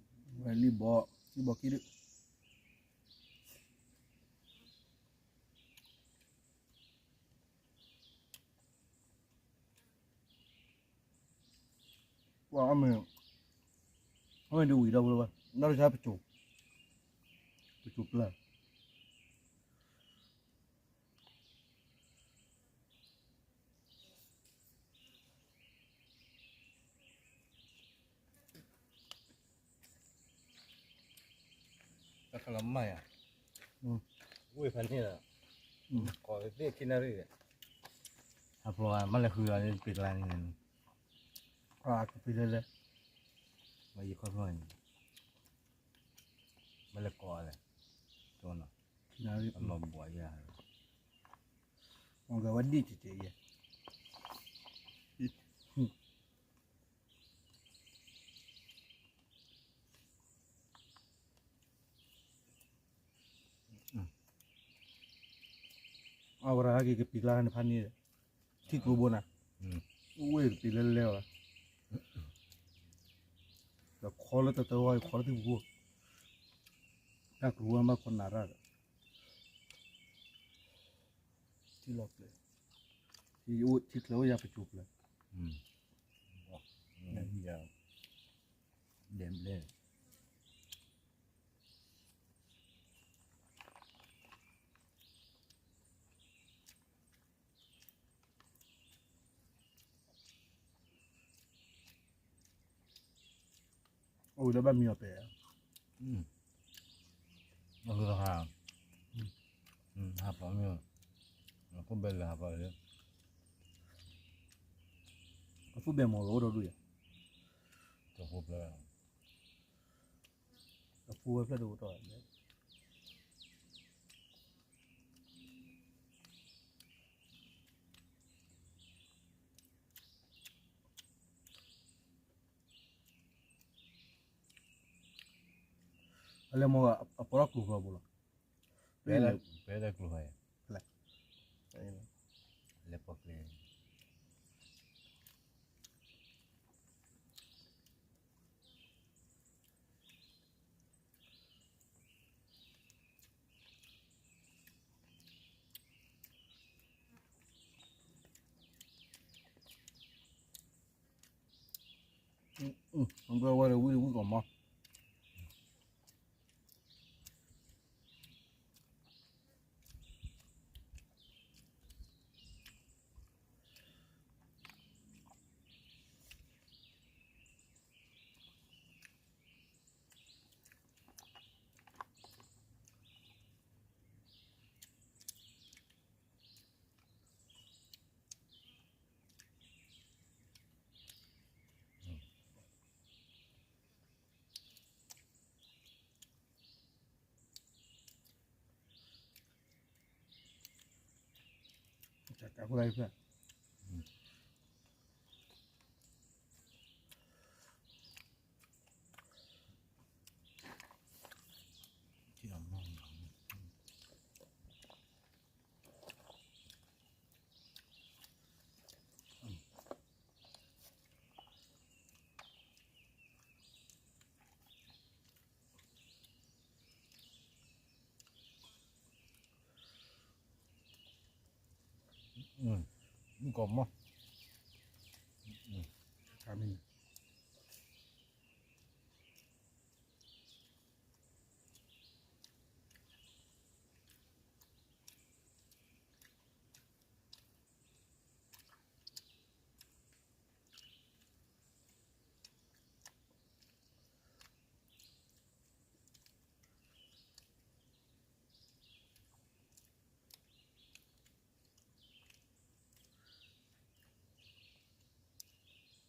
မ့ၤလီၤပုၢ်လီၤဝဲၢ်, အီၣ်မ့ၤကီးလီၤ. တၢ်လီၤကတံၢ်ဧါ, ဝဲလံဘီ, လံဘီကံဒုး ပှၤအီၣ်မ့ၤ, အီၣ်မ့ၤဒုးဝံၤဒီပုၢ်ဒီဝဲၢ်, နီၢ်တဆါပစိၤ, ပစိၤပျၢၤ, တၢ်ခါလီၤမၢ်ယၤ, ဝ့ၢ်ဖးန့ၣ်လီၤ, ကိးသ့ၣ်ခံနၣ်ရံၣ်ဒီး, အဖျိမးလဲၤဃုအီၤလၢပ့ၤကျါန့ၣ်, ကပ့ၤလဲၤလဲၤ, မ့ၢ်ယခီဖျိန့ၣ်, မ့ၢ်လဲၤကိးလဲၣ်, ကနီၤ, အလီၤဘှီယၤ, မ့ၢ်ကဝဲဒ်တက့ၢ်ယဲ အဝဲဒၣ်ဟဲက့ၤကပံၤကျါန့ၣ်ဖးန့ၣ်, ထံကျိဘိနၤ, ဝ့ၢ်ကပံၤလဲၤလဲၤလီၤ, ဒီးခီလၢတၢ်တဝါ ခီလၢထံပူၤ, တၢ်ကျိဝဲမးခီနၤရၣ်ဒီး, ထံလီၤပျဲၢ်, ထံကျိအိၣ်ယၤပစိၤပျၢၤ, ဒဲးဘျဲၣ် အိၣ်ဝဲလၢဘၣ်မံအီၤပဲ, အဃိသတး, ဟးပီမ့ၢ်, အခိၣ်ဘဲလၢဟးပီလၢ, အခိၣ်ဘဲမ့ၢ်အိၣ်ဒီဒူၣ်ယၤ, တဖိဖျၢၣ်, တဖိဝဲဖျၢၣ်တအိၣ်တီၢ်လဲၣ် အလဲၤမ့ၢ်အပီထီၣ်ကျိၤဖျီဘိလီၤ, ပအဲၣ်ဒိးကျိၤဖျီယၤ, လဲၤပီကျဲ ဝဲဝဲဝံၤဝံၤကီးမး တၢ်တၢ်ဖိလၢဖျၢၣ် အ မုၣ်ကီၢ်မီၢ်, ခါမ့ၢ်န့ၣ်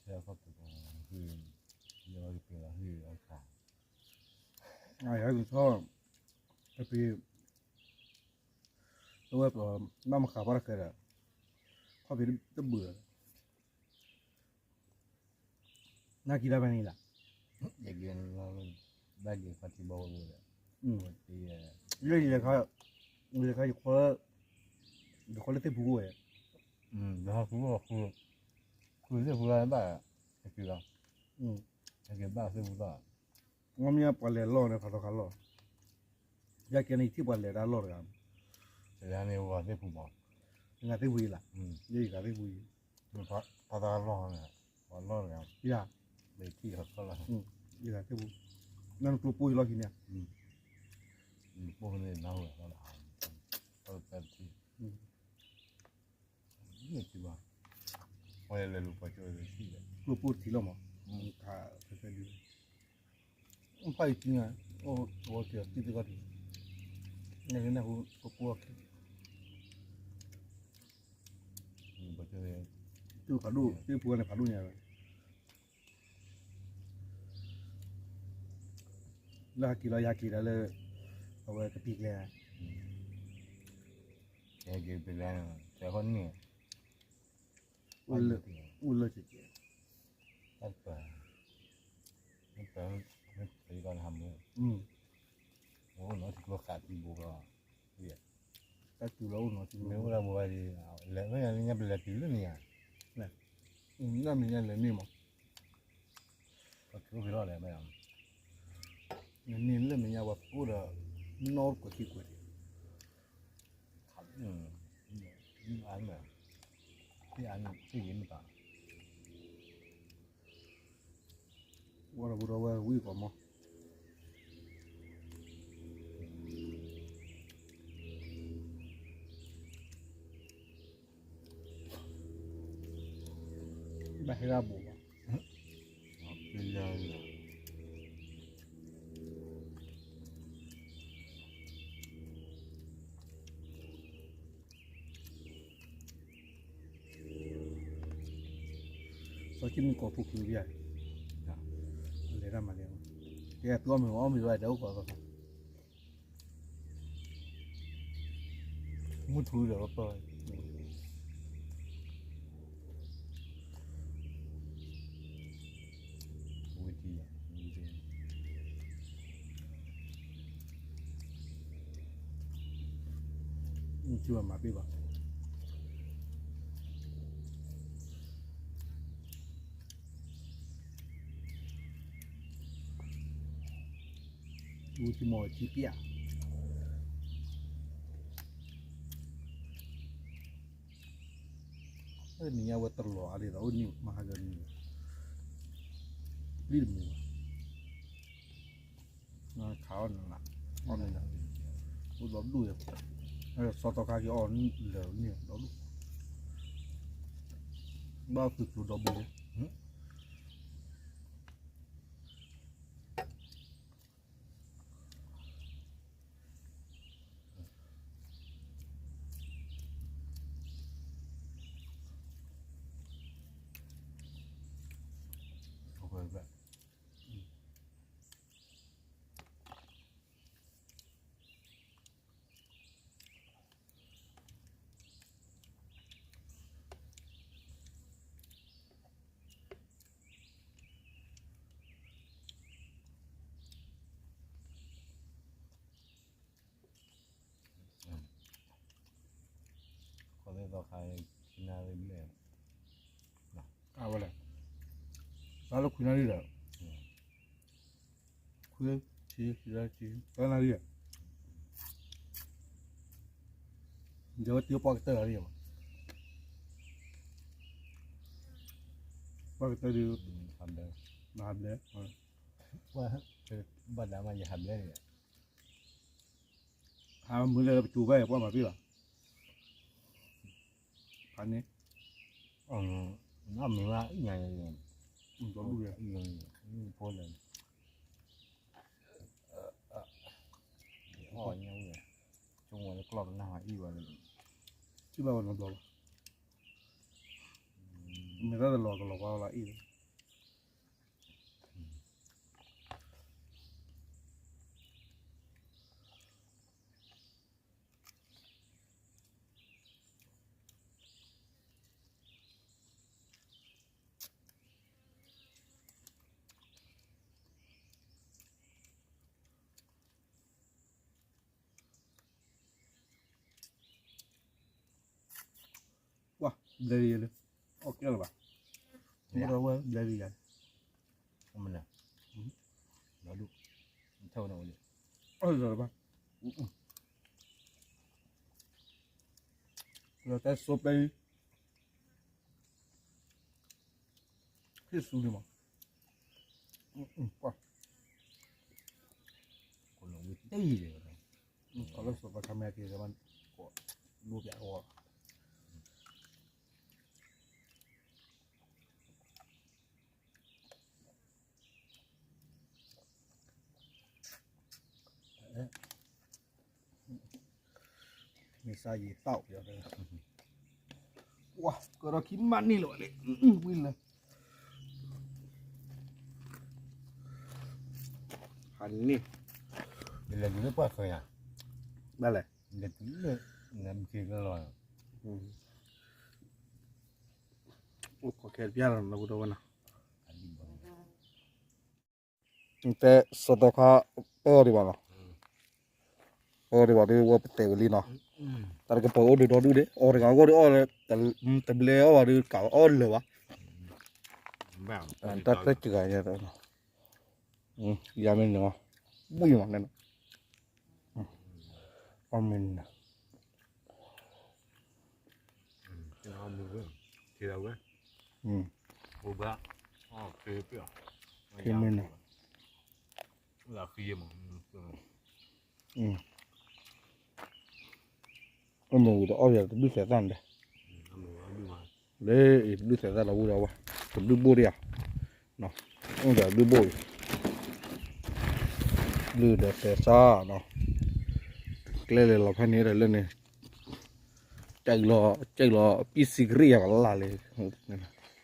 ထဲအခီၣ်ထံးဟံၣ်, ယကပ့ၤလီၤဟံၣ်အခါ, အယကထီၣ်, တပ့ၤ, တဝဲပျီ, ဘၣ်မဃာ်ပှၤတဃဲဒီး, ခီၣ်ဖံးတဘုး, နၢ်ကံတၢ်ဖဲန့ၣ်လီၤ, ယက့ၤ, ဘၣ်က့ၤခီၣ်ထံးဘီဝဲဒီး, လၢယလဲၤခါ, ယလဲၤခါယခွဲ, ယခွဲလၢသ့ၣ်ဖူခိၣ်ဝဲ, ယဟဲဃု, ဃုသ့ၣ်ဖူလၢဘၣ်, ယက့ၤလီၤ, ယက့ၤဘၣ်သ့ၣ်ဖူဘၣ်, မ့ၢ်ပှၤလဲၤလီၢ်န့ၣ် ဖးထီခါလီၢ်, ယက့ၤန့ၣ် ယထံၣ်ပှၤလဲၤတၢ်လီၢ်တဂၤ, ယန့ၣ်ဂၤသ့ၣ်ဖူမး, ယဂၤသ့ၣ်ဖူအံၤလီၤ, ယဂၤသ့ၣ်ဖူအံၤ, ဖးထီခါလီၢ်, ပှၤလီၢ်တဂၤ, ယၤ, ယထံၣ်လီၤ, ယဂၤသ့ၣ်ဖူ, နကျိပိၢ်ယလီၢ်ခံန့ၣ်, ပိၢ်န့ၣ်နဝဲ, မ့ၢ်ထံဘၣ်, ပှၤလဲၤလူၤပှၤကၠိဝဲသ့ၣ်ထံၣ်, ကျိပိၢ်ထံလီၤမး, ဖဲဖဲဒ်, ဖးအံၤထံန့ၣ်, အဝဲက့ၤသံသ့ၣ်ခီၣ်ထံး, နကနၢ်ဟူကျိပိၢ်အခံ, ပှၤကၠိ, တုၤဖးဒိၣ်, သ့ၣ်ဖူန့ၣ်ဖးဒိၣ်ညါဝဲ လၢဟဲက့ၤလီၤယဟဲက့ၤဒၣ်လၢ, အဝဲကပံၤကျဲ, ယဟဲက့ၤပံၤကျဲ, ဆဲးဃီန့ၣ်, အိၣ်လၢကကဲ, တၢ်ပၢ, မ့ၢ်ပၢ, မ့ၢ်ပၢယကီးနဟးမူ, အိၣ်နီၤထံကျိဃာ်တံၢ်ဘိလီၤ, တၢ်တုၤလီၤအိၣ်နီၤထံကျိ, မ့ၢ်အိၣ်လၢဘိဝဲဒၣ်, လဲၤဝဲညါလၢညါပလဲၤတုၤလၢန့ၣ်ဧါ, နမ့ၢ်ညါလဲၤန့ၣ်မး ပကအိၣ်ဖဲလီၤလဲၣ်, နန့ၣ်လၢမဲာ်ညါပှၤကအိၣ်ဒီး, နီၢ်ကွဲးခံကွဲး, အါန့ၣ်, သ့ၣ်အါန့ၣ်သ့ၣ်ဂ့ၤမ့ၢ်တၢ်, ဝဲဒီးပူၤဒီးဝဲဝံၣ်ကီးမီၢ် ဘၣ်ဟဲဒၣ်ဘူးဘၣ်, စီၤကံမုၢ်ကီၢ်ဖိခံဘျဲၣ်, လဲၤတၢ်မၤလဲၣ်, တဲသုအီၣ်မ့ၤအီၣ်မ့ၤဝဲတဲအိၣ်ကီးသီ မုၢ်ထူဒီးပၢၢ်, ဝံၤတံၢ်ယၤ, မုၢ်ထူဘၣ်မၤဘ့ၣ်ဘၣ်, ဝံၤတံၢ်မီၢ်ဝဲထံပျၢ်, နံၤညါဝဲတလီၤအါဒံးဒီး အိၣ်နံၣ်မဟါကနံၤ, လံၣ်တမူဘၣ်, ခးအီၣ်နၤ, အီၣ်နၤ, အိၣ်ဒီဒူၣ်ယၤ, စီၤသီခါက့ၤအီၣ်လၢာ်န့ၣ်ဒီဒူၣ်, ဘၣ်သုးကျိၤဒီဘိယၤ ခီသ့ၣ်သီခါ ခံနၣ်ရံၣ်ဘျဲၣ်, အဝဲလဲၣ်, စးလၢခွံနၣ်ရံၣ်ဒီး, ခွံ, ဆံ, ဆံ, သၢနၣ်ရံၣ်, ဒီးဝဲတုၤပှၤကတၢၢ်နၣ်ရံၣ်မး, ပှၤကတၢၢ်ဒုး, ဟးဘျဲ, ဘၣ်ဒါမးယဟးဘျဲန့ၣ်, ဟးမုၢ်လၢပကၠိၤဘၣ်ယပှၢ်မၤပ့ၢ်ဘၣ်, ဖးန့ၣ်, အမ့ၢ်ဘၣ်အံၤညါ, ဖိလဲၣ်, အီၣ်ညါဝဲ, ဆိကမိၣ်လၢကျီၢ်တနၢ်ဟးအံၤဘၣ်လၢ, ထံၣ်ဘၣ်ဝဲနီတဘျီဘၣ်, မ့ၢ်တၢ်တလီၤကလီၤဘၣ်လၢအံၤ ပှၤ ဘျဲယဲလၢ, အီၣ်ကဲလၢၤဘၣ်, မ့ၢ်ဒီးဝဲဘျဲယဲ, မနုၤ, လီၤဒူၣ်, ထၢဝဲန့ၣ်ဝဲလံ, အီၣ်လၢၤဘၣ်, လီၤတဲစိပဲအံၤ ဟ့ၣ်ဆူန့ၣ်မး, ပှၤ, ကလီၤဝံၤတ့ၢ်လံ, ကလီၤစီၤပၤခါမဲာ်က့ၤ, ကိးဒိပျးအဂီၢ် မ့ၢ်စါယံာ်သၣ်အီၤ, ဝါ, ကဒီးခံမးန့ၢ်လီၤန့ၣ်, ဝံၤလၢ, ဟးန့ၢ်, လဲၤတုၤလၢပှၢ်ဃၢၤယၤ, ဘၣ်လဲၣ်, လဲၤတုၤလၢ, လဲၤမုၢ်က့ၤကလီၤ, အိၣ်ခိးခဲတပျၢ်လီၤနီၤ ပူၤဒီးဝဲနီၤ တဲစီၤတီခါ ပၢအီၤဒံးဘၣ်နီၤ, ပၢအီၤဒံးဘၣ်ဒီး ဝဲပတဲဝဲလံနီၤ, တၢ်တကပၤအိၣ်ဒံးဒီဒူၣ်ဒံး အီၣ်တဂၤအဂီၢ်ဒီးအီၣ်လၢ, တဘျဲအီၣ်ဘၣ်ဒီး ကးအီၣ်လၢၤဘၣ်, တၢ်တကဂၤညါ, ယၤမ့ၢ်န့ၣ်, ဘုၣ်ယမၤန့ၣ်နီၤ, အီၣ်မ့ၢ်န့ၣ် မ့ၢ်န့ၣ်, အမ့ၢ်ဝံၤဒီးအီၣ်ယၤတဘျုးသဲးသၣ်န့ၣ်, လၢအံၤတဘျုးသဲးသၣ်လီၤဝံၤဒီးဝဲ, တဘျုးဘိၣ်ဒံးဧါ, အီၣ်ယၤတဘျုးဘိၣ်အံၤ, ဘျုးဒီးသဲးသၣ်နီၤ, ကျဲလဲၤလီၤဖဲန့ၣ်ဒီးလၢန့ၣ် ကၢလီၤ, ကၢလီၤ ပံၣ်စံကရံၣ်ယၤကလၢ်လံ,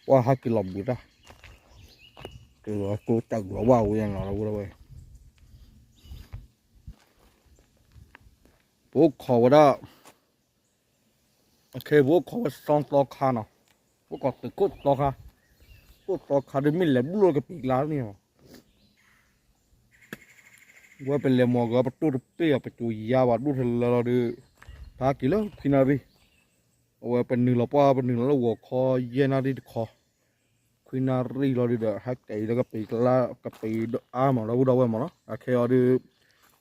ပှၤဟးက့ၤလီၤဘှံးတၢ်, က့ၤလီၤကျိကၢလီၤဝဲဝဲနီၤ လီၤဝဲ, ပအိၣ်ခိးဝဲဒၣ်, ခဲအံၤပအိၣ်ခိးဝဲစီၤသီခါနီၤ, ပအိၣ်ခိးသုးခိၣ်သီခါ, ခိၣ်သီခါဒ်မ့ၢ်လဲၤဘျိၣ်ကပံၤကျါန့ၣ်လီၤ ဝဲပလဲၤမိၢ်ဂၤပတိၢ်တပ့ၢ်အီၤ ပစိၤယါဘၣ်ဒိၣ်ထီၣ်လၢလီၤဒီး, ပဟဲက့ၤလၢခွံနၣ်ရံၣ်, အဝဲပနုာ်လီၤပှၢ် ပနုာ်လီၤလၢဂီၤခီယဲၢ်နၣ်ရံၣ်တခီ, ခွံနၣ်ရံၣ်လီၤဒုးဒီး ဟဲက့ၤလၢကပံၤကျါ ကပံၤအါမး ဒီပုၢ်ဒီဝဲၢ်မးနီၤ အခဲအံၤဒုး,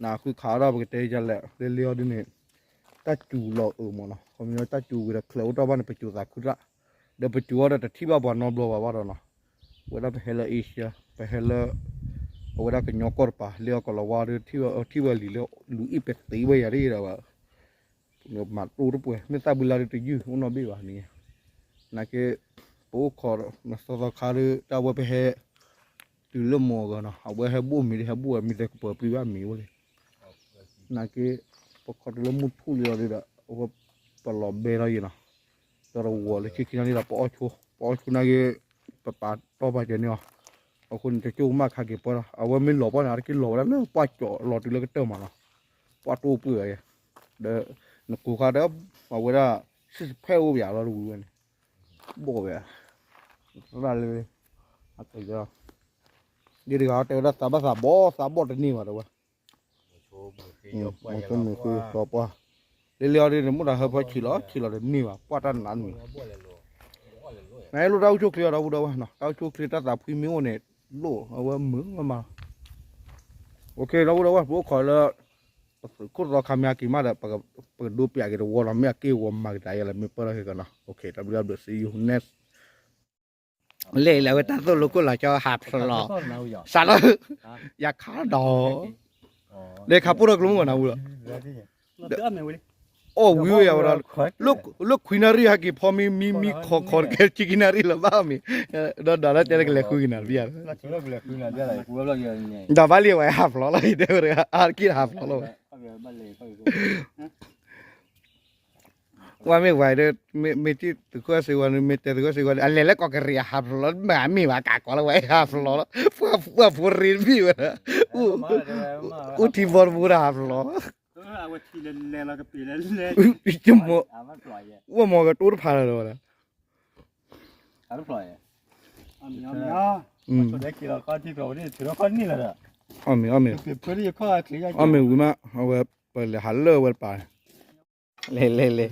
နဃုခးဒၣ်ပကတဲယလဲၣ် လၢလံအီၤဒုးန့ၣ်, တၢ်စူၤလီၤအၢမးနီၤ ခီပညီတၢ်စူၤဝံၤဒီးချၢးအိၣ်တ့ၢ်ဘၣ်န့ၣ် ပစိၤသးခုတၢ်, ဒီးပစိၤအီၤဒီးတထံၣ်ဘၣ်ပှၤနီတဘျီဘၣ်ဘၣ်ဒီးနီၤ ဝဲဒၣ်ပဟဲလၢ Asia ပဟဲလၢ အဝဲဒၣ်ကညီကီၢ်တပၤ လၢအကလီၤဝါဒီး ထံၣ်ဝဲလံာ်လၢ လူၤအ့ၣ်ပဲသ့ဝဲယၤဒ်ဒီးဘၣ်, မၤတိၢ်တပှဲၤ မ့ၢ်သၣ်ဘုလါဒီးတယုၢ် အိၣ်နီၢ်ဘ့ၣ်ဘၣ်န့ၣ်, နာ်က့ ပအိၣ်ခိး စီၤသီခါဒီး တၢ်ဝဲပဟဲ တုၤလၢမိၢ်အဂီၢ်နီၤ အဝဲဟဲဘိၣ်မံၤဒီး ဟဲဘိၣ်ဝဲမံၤသဲကပၢၤပျံၤဘၣ်မံၤဝဲလံ, နာ်က့ ပခိးတုၤလၢမုၢ်ထူၣ်လံအီၤဒီး အဝဲပလီၤဘဲထီၣ်ယံၤနီၤ ဒီးတဝီၤလၢခံခံနီၤန့ၣ်ဒီး ပအီၣ်ဆိ ပအီၣ်ဆိနာ်က့ ပပာ်တီၢ်ပာ်စၢၤန့ၢ်အီၤ, အဃိန့ၣ် တကၠိကမၣ်ခါက့ၤပၢၢ်လီၤ အဝဲမ့ၢ်လီၤပှၢ်န့ၣ် အတက့ၢ်လီၤဝဲဒၣ်လၢပှၢ်ကၠီလီၤတုၤလၢကတၢၢ်မးနီၤ, ပှၢ်တိၢ်ပှ့ၤဝဲ, ဒီး နကိးခါဒီး အဝဲဒၣ် ဆံးဖဲအိၣ်ပယၤလီၤတဝံၤဝဲန့ၣ်, ဘိၣ်ဝဲ, ရၣ်လၢ ဒ်တဂၤတဲဝဲဒၣ်သးဘၣ်သးဘီၣ် သးဘီၣ်တန့ၢ်ဘၣ်တဲဝဲ မ့ၢ်ဃုသီပှၢ်, လၢလံအီၤဒ်န့ၣ် မ့ၢ်တၢ်ဟၢဖၢဆံးလီၤ ဆံးလီၤတန့ၢ်ဘၣ် ပှၢ်တၢ်နးနုာ်, နအဲၣ်လိၣ်တၢ်အိၣ်ဆူၣ်ချ့အီၤဒီပုၢ်ဒီဝဲၢ်နီၤ တၢ်အိၣ်ဆူၣ်ချ့တၢ်သးဖှံမ့ၢ်အိၣ်န့ၣ် လိၣ်အဝဲမုာ်မး, ဒီပုၢ်ဒီဝဲၢ် ပအိၣ်ခိးလၢ ပသုးခိၣ်သီခါမ့ၢ်အက့ၤမးဒီး ပကဒိပျးက့ၤတဝီနီၤ မ့ၢ်အက့ၢ်ဂီၤမၤကဒါယဲလၢမ့ၢ်ပၢၢ်ထီၣ်က့ၤကနီၤ တၢ်ဘျုးဒိၣ် see you next လဲၤလဲၤဝဲတၢ်သိၣ်လိခိၣ်လီၤကၠီဟးဖျိးလီၤ, စးလီၤ, ယခးဒီး, လဲၤခးပိၢ်ထီၣ်ကျိမုၢ်ဂီၤနၤဝံၤလီၤ, အီၣ်ဝံၤဝဲယၤဝဲဒီး, လၢခွံနၣ်ရံၣ်ဟဲက့ၤဖီမံမံမံခီခီတကဲ ဆံခံနၣ်ရံၣ်လၢၤဘၣ်မ့ၢ်, ဒီးဒီးလၢတဲလၢကလဲၤဃုက့ၤနၤတပျၢ်, ဒီးဘၣ်လံဝဲဟးဖျိးလီၤ ယတဲဝဲတဂၤ အါတက့ၢ်တဟးဖျိးလီၤဝဲ ဝဲမ့ၢ်ဝဲဒီး, မ့ၢ်တံၢ်သုးခိၣ်စ့ဝါန့ၣ် မ့ၢ်တဲသုးခိၣ်စ့ဝါန့ၣ် အလဲၤလၢကီၢ်ကရံၣ်အဟးဖျိးလီၤ မ့ၢ်မ့ၢ်ဘၣ်ကးကီးလၢဝဲဟးဖျိးလီၤ, ပှၤဖိရ့တဘ့ၣ်ဝဲဒၣ်, အိၣ်ထံဘီတဘိဒီးဟးဖျိးလီၤ, အိၣ်မ့ၢ်ကတိၢ်တဖၣ်လၢၤဒီးဝဲဒၣ်, အီၣ်မ့ၢ်အီၣ်မ့ၢ်, အီၣ်မ့ၢ်ဝံၤမး အဝဲပလဲၤဟးလၢဝဲတပၤန့ၣ်, လဲၤလဲၤလဲၤ,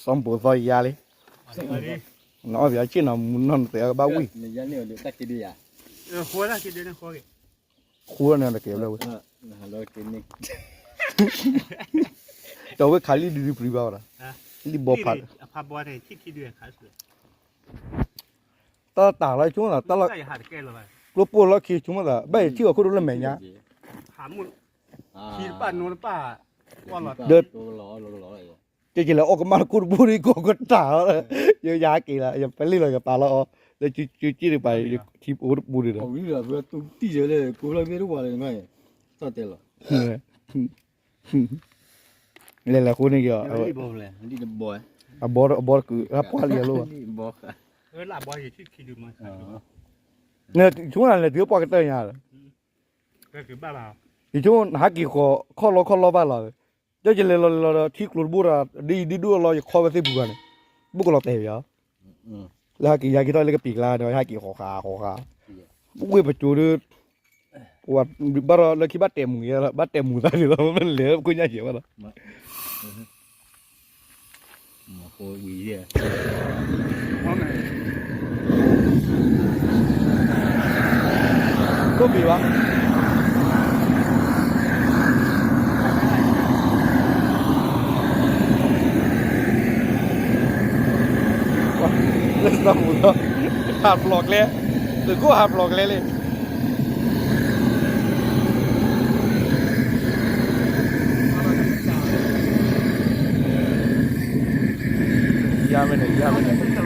စီၤဘူၣ်သီယါလံ, နအီၣ်ပယီၤက့ၣ်နီၤ မူနီၢ်နသဲးကဘၣ်ဝံၣ်, ဃိန့ၣ်တကဲဘျီဝဲ, ဒီးဝဲခးလံဒုဒုပျံၤဘၣ်ဝဲဒၣ်, လံဘီဖး, တၢ်တၢ်လီၤဆိကမိၣ်သး, ကျိပိၢ်လီၢ်ခံဆိကမိၣ်သး ဘၣ်ယထံၣ်အီၤခိၣ်ဒိၣ်လၢမဲာ်ညါ, ဒီး ကလဲၤအီၣ်ကမၣ်တခိၣ်တဘိန့ၣ် ကီၢ်ကတၢၢ်လီၤ, ယယဟးက့ၤလီၤ ယပလ့ၢ်လီၤယပာ်လီၤအီၤ, လၢကက့ၣ်တပၤ ယထံၣ်အိၣ်တပူၤန့ၣ်ဒီး, လဲၤလဲၤဃိန့ၣ်က့ၤ, အဘီတကုာ် အပှၢ်လံအလိၣ်ဘၣ်, ဆိကမိၣ်လဲၤတုၤပှၢ်ကတၢၢ်ညါဒီး, ယဆိကမိၣ်နဟးက့ၤဃီၤခီၣ်လီခီၣ်လီဘၣ်လီၤ, ဒီးယလဲၤလီၤလဲၤလီၤဒီး ထံကျိတဘိဒီး ဒ်ယဒုဒုအလီၤ ယခီဝဲသ့ၣ်ပူၤဂၤန့ၣ်, ဘၣ်ကလီၤတဲာ်ယၤ, လၢဟဲက့ၤယၤက့ၤထီၣ်လၢကပံာ်ကျါဒီး ဟဲက့ၤဃီၤဃာ်ဃီၤဃာ်, ပဝ့ၢ်ပစိၤဒီး, ပှၤဘၣ်ဒီးလၢခံဘၣ်တဲာ်မူၤယဲလီၤ ဘၣ်တဲာ်မူၤသးဒ်လီၤ မ့ၢ်လဲၤခိၣ်ညါယဲဘၣ်လီၤ ကိၣ်ဘံၣ်ဘၣ်, လၢသးမူၤလီၤ, ဟးဖျိးကျဲ, သုးခိၣ်ဟးဖျိးကျဲလံ ယါမ့ၢ်န့ၣ် ယါမ့ၢ်န့ၣ်, အီၣ်တလၢာ်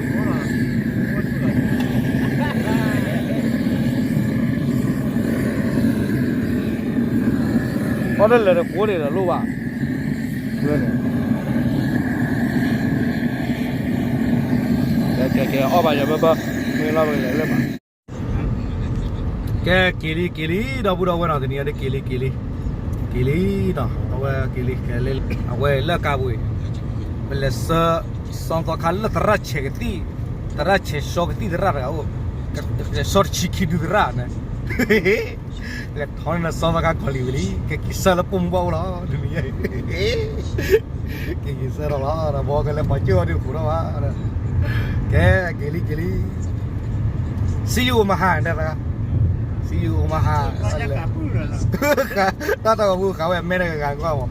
တဃိန့ၣ်ဒီးလိၣ်ဘၣ်, ကဲ ကဲ ကဲ အီၣ်ဘၣ်ယၤဘၢဘၢ, မ့ၢ်လီၤပကလဲၤလၢဘၣ် ကဲ က့ၤလံ က့ၤလံ ဒီပုၢ်ဒီဝဲၢ်နီၤ တနံၤအံၤဒ်က့ၤလံ က့ၤလံ, က့ၤလံနီၤ အဝဲက့ၤလံ ကဲလံ အဝဲလၢကါပူၤအံၤ, ပလဲၤဆှၢ စီၤသီခါလၢသရၣ်ဆဲးကသံၣ်, သရၣ်ဆဲးစီကသံၣ်သရၣ်တဂၤအိၣ်, စီတဆံခံဒုသရၣ်န့ၣ်, လဲၤထီၣ်န့ၢ်စီၤသီခါကီၢ်လံၤဝံၤလံ ကက့ၤဆှၢလၢပိာ်မုၣ်ဘၣ်အိၣ်လီၤ တနံၤအံၤ က့ၤက့ၤဆှၢဒီးလီၤ ဒီးဘီကလဲၤပှၤကၢၢ်အီၤဒ်ဃိးထီၣ်ဘၣ်, ကဲ က့ၤလံ က့ၤလံ, စံယိၣ်မဟါ တဲသရၣ်, စံယိၣ်မဟါ, တၢ်တၢ်ဂီၤမူဃာ်ဝဲမဲတဂၤဂၤကွၢ်မး,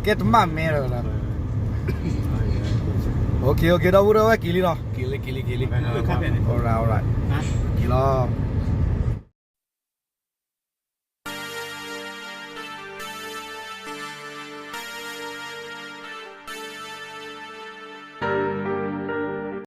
ကဲတမၣ်မဲတဂၤ, အိၣ်ခ့ အိၣ်ခ့ ဒီပုၢ်ဒီဝဲၢ်က့ၤလံနီၤ က့ၤလံ က့ၤလံ က့ၤလံ, က့ၤလီၤ